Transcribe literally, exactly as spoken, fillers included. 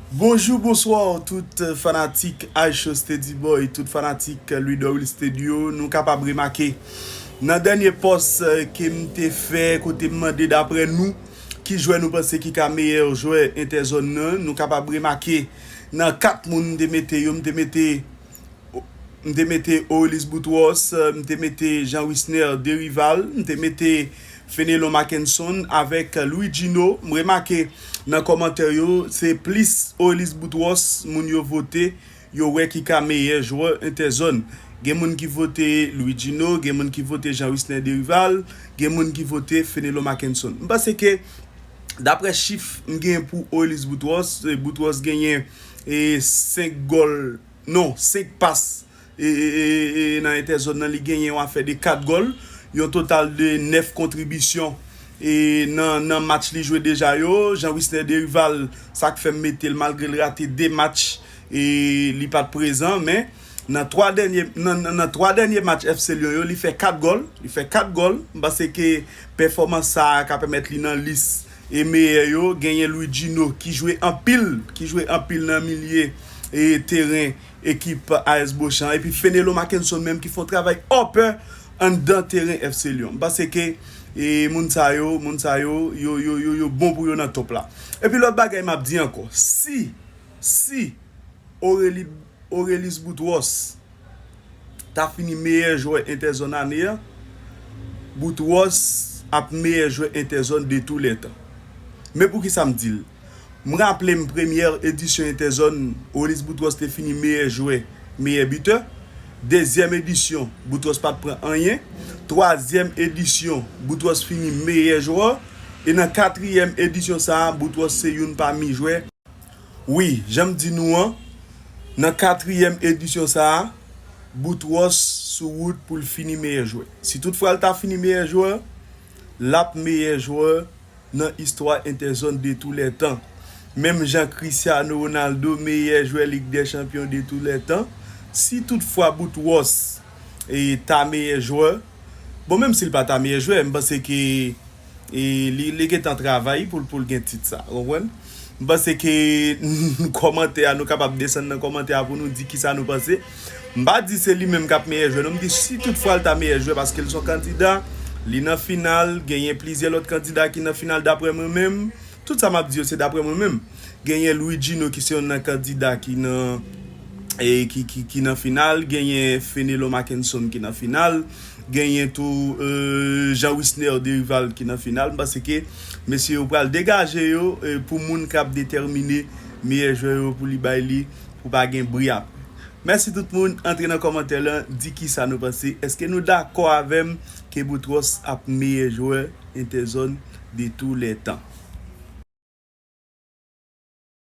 Bonjou, bonswa, tout fanatik iShow Steady Boy, tout fanatik Louis Doril Studio. Nou kapab remake nan dènye pòs, eh, ke m te fè, kote m mande daprè nou ki jwè nou panse ki ka meyè jwè entèzòn nan. Nou kapab remake nan kat moun m te mete yo, m te mete M te mete Orelus Boutros, m te mete Jean Wisner Derival, m te mete Fenelon Mackenson avèk Louis Gino. M remake nan kòmantè yo, se plis Orelus Boutros moun yo vote, yo wè ki ka meyè jwè entèzòn. Gen moun ki vote Louis Gino, gen moun ki vote Jean Wisner Derival, gen moun ki vote Fenelon Mackenson. M panse ke, daprè chif m genyen pou Orelus Boutros, eh, Boutros genyen, eh, senk gòl, non, senk pas, e, e, e, e, nan entèzòn nan, li genyen yon afè de kat gòl, yon total de nèf kontribisyon, e, nan, nan match li jwe deja yo. Jean Wisner Derival, sa k fè m mete l, malgre l rate de match, e, li pa t prezan, men nan twa dènye, nan, nan, nan twa dènye match F C Lyon yo, li fè kat gòl, li fè kat gòl. M panse ke pèfòmans sa a ka pèmèt li nan lis e meyè yo. Genyen Louis Gino ki jwe anpil, ki jwe anpil nan milye e teren ekip A S Beauchamp. Epi Fenelon Mackenson menm ki fè yon travay upper anndan teren F C Lyon. M panse ke, e, moun sa yo, moun sa yo, yo, yo, yo, yo bon pou yo nan top la. Epi lòt bagay m ap di ankò, si, si Oreli-, Orelus Boutros ta fini meyè jwè entèzòn ane a, Boutros ap meyè jwè entèzòn de tou lè tan. Men poukisa m di l? M raple m premyè edisyon entèzòn, Orelus Boutros te fini meyè jwè, meyè bitè. Dezyèm edisyon, Boutros pa t pran anyen. Twazyèm edisyon, Boutros fini meyè jwè. E nan katriyèm edisyon sa a, Boutros se youn pami jwè. Wi, jan m di nou an, nan katriyèm edisyon sa a, Boutros sou wout pou l fini meyè jwè. Si toutfwa l ta fini meyè jwè, l ap meyè jwè nan istwa entèzòn de tou lè tan. Menm jan Cristiano Ronaldo meyè jwè Lig dè Chanpyon de tou lè tan, si toutfwa Boutros, e, ta meyè jwè, bon, menm si l pa ta meyè jwè, m panse ke, e, li, li gentan travay pou l, pou l gen tit sa, ou konprann? M panse ke kòmantè a, nou kapab desann nan kòmantè a pou nou di kisa nou panse. M pa di se li menm k ap meyè jwè, non, m di si toutfwa l ta meyè jwè, paske l se yon kandida, li nan final, genyen plizyè lòt kandida ki nan final, daprè mwen menm. Tout sa m ap di yo, se daprè mwen menm. Genyen Louis Gino ki se youn nan kandida ki nan, e, ki, ki, ki nan final, genyen Fenelon Mackenson ki nan final, genyen tou, e, Jean Wisner Derival ki nan final. M panse ke mesye yo pral degaje yo, e, pou moun k ap detèmine meyè jwè yo pou li bay li, pou pa gen bri apre. Mèsi tout moun, antre nan kòmantè lan, di kisa nou panse. Èske nou dakò avè m ke Boutros ap meyè jwè entèzòn de tou lè tan?